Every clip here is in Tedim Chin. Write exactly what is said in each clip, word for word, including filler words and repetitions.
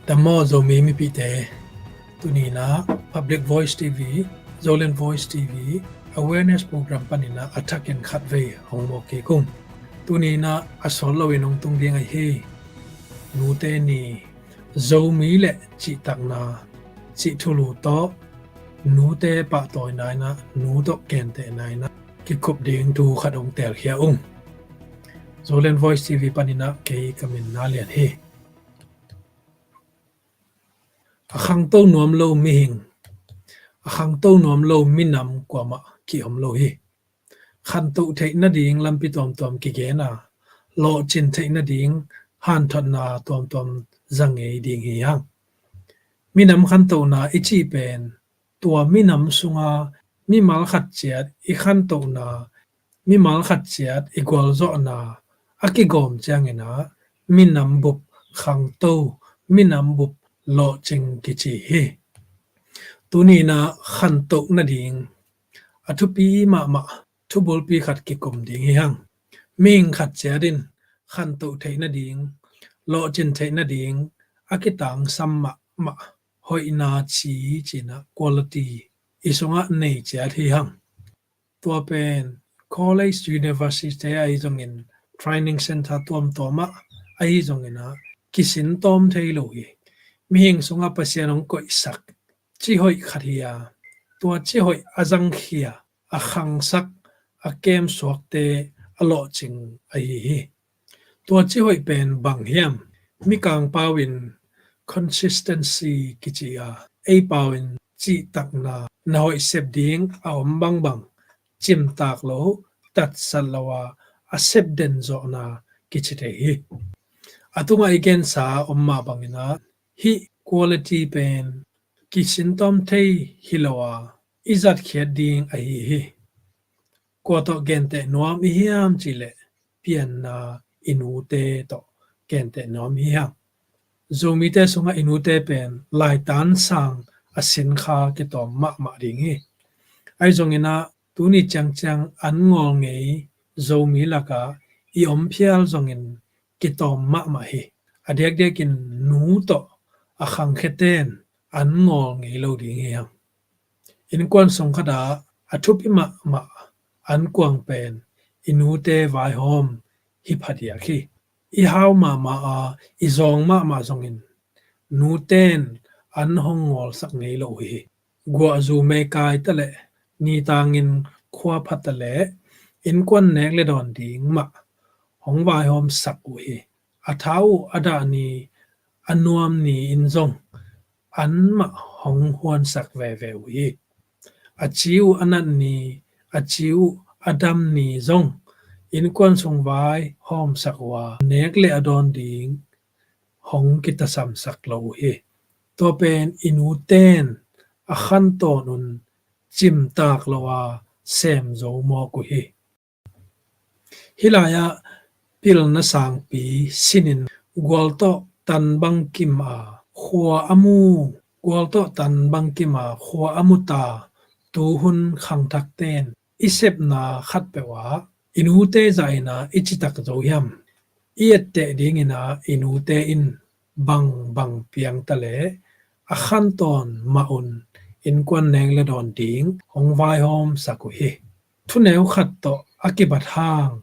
Tam maw Zomi mipite, tuni-in ah Public Voice T V, Zoland Voice T V Awareness Program panin ah a thakin khatvei hong mawk kik ung. Tuni-in ah a sawt loin hong tung ding ahi hi. Nute Ni, Zomi le cihtakna cih thulu tawh nute pahtawina in ah, nu tawh gentehna in ah kikhup ding thu khat hong telkhia ung. Zoland Voice T V panin ah kei ka min Na Lian hi. A khangto nuam lo mihing, a khangto nuam lo minam kuamah ki-om lo hi. Khantoh theih nading lampi tuamtuam kigen a, lawhcin theih nading hanthotna tuamtuam za ngei ding hi hang. Minam khantohna i cih pen tua minam sunga mimal khat ciat i khantohna, mimal khat ciat i gualzawhna a kigawm ciangin ah minam bup khangto, minam bup lawhcing kici hi. Tuni-in ah khantoh nading a thupi mahmah thubulpi khat kikum ding hi hang. Mihing khat ciat in khantoh theih nading, lawhcin theih nading a kitangsam mahmah hoihna ci, ci-in ah quality i sungah nei ciat hi hang. Tua pen college, university ahi zongin, training center tuamtuam ah ahi zongin ah kisin tawm thei lo hi. Mihing sungah Pasian hong koihsak cihoih khat hi a, tua cihoih a zangkhia, a khangsak, a kemsuakte a lawhcing ahi hi. Tua cihoih pen bang hiam? Mikang pau in consistency kici a, ei pau in cihtakna, na hoih sep ding a om bangbang, cimtak lo, tatsat lo a, a sep den zawhna kici thei hi. A tungah i gensa om mah bangin ah, hih quality pen kisin tawm thei hi lo a, i zatkhiat ding ahi hi. Kua tawh genteh nuam i hiam cih leh pianna i nute tawh genteh nuam hi hang. Zomite sungah i nute pen laitan sang a sinkha kitawm mahmah ding hi. Ahi zongin ah tuni ciangciang an ngawl ngei Zomi lakah i om phial zongin kitawm mahmah hi. A diakdiakin nu tawh a khangkhiate'n an ngawl ngei lo ding hi hang. Innkuan sung khatah a thupi mahmah an kuang pen i nute vaihawm hi phadiak hi. I hau mahmah a, i zawng mahmah zongin nute'n an hong ngawlsak ngei lo uh hi. Guahzu meikai taleh, nitangin khua pha taleh, innkuan nek le dawn ding mah hong vaihawmsak uh hi. A tha uh a dah ni, a nuam ni in zong an mah hong huansak veve uh hi. A ci uh a nat ni, a ci uh a dam ni zong innkuan sung vaihawmsak uh a, nek le a dawn ding hong kitasamsak lo uh hi. Tua pen i nute'n a khantawn un cimtak lo a sem zo mawk uh hi. Hih lai-ah pilna sangpi sinin gual tawh tan bangkim a khua a mu, gual tawh tan bangkim a khua a mu ta tuhun khangthakte'n i sepna khatpeuh ah i nute zah in ah i citak zo hiam? I etteh dingin ah i nute in bangbang piang taleh a khantawn mah un innkuan nek le dawn ding hong vaihawmsak uh hi. Thuneu khat tawh a kibat hang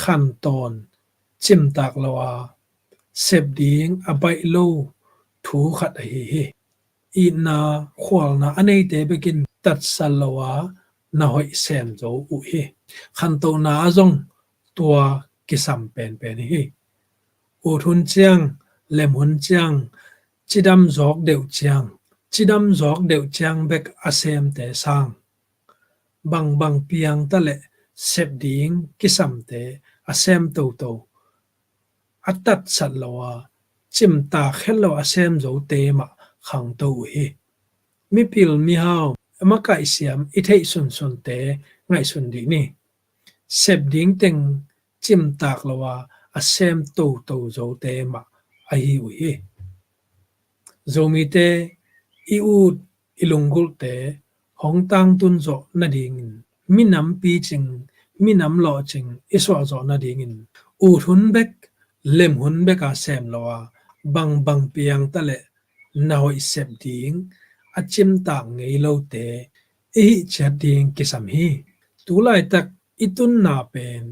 khantawn cimtak lo a, sep ding a baih lo thu khat ahi hi. Itna khualna a neite bekin tatsat lo a na hoih sem zo uh hi. Khantohna ah zong tua kisam penpen hi. Ut hun ciang, lem hun ciang, cidam zawk deuh ciang, cidam zawk deuh ciang bek a semte sang, bangbang piang taleh sep ding kisamte a sem toto, a tatsat lo a, cimtak het lo a sem zote mah khangto uh hi. Mipil mihau, makaihsiam i theih sunsunte ngaihsun dih ni. Sep ding teng cimtak lo a, a sem toto zote mah ahi uh hi. Zomite i ut i lunggulhte hong tangtun zawh nadingin, minam picing, minam lawhcing i suah zawh nadingin, ut hun bek, lem hun bek a sem lo a, bangbang piang ta leh na hoih sep ding a cimtak ngei lote i hih ciat ding kisam hi. Tulaitak i tunna pen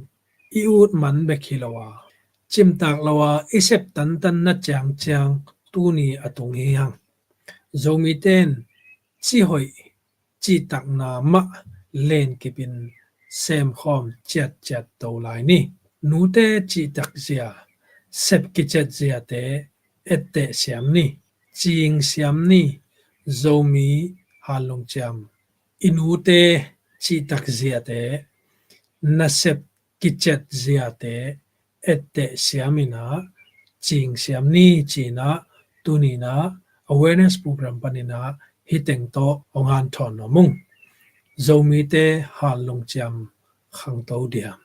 i ut man bek hi lo a, cimtak lo a i sep tantanna ciangciang tuni a tung hi hang. Zomite in cihoih cihtakna mah lenkipin semkhawm ciatciat to lai ni. Nute cihtak zia, sep kiciat ziate etteh siam ni, cing siam ni. Zomi Hanlungciam, i nute cihtak ziate, na sep kiciat ziate etteh siam in ah cing siam ni ci-in ah tuni in ah awareness program panin ah hih teng tawh hong hanthawn nuam ung. Zomite Hanlungciam khangto diam.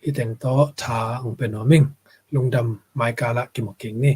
Hih teng tawh tha hong pia nuam ing. Lungdam, maikal ah kimu kik ni.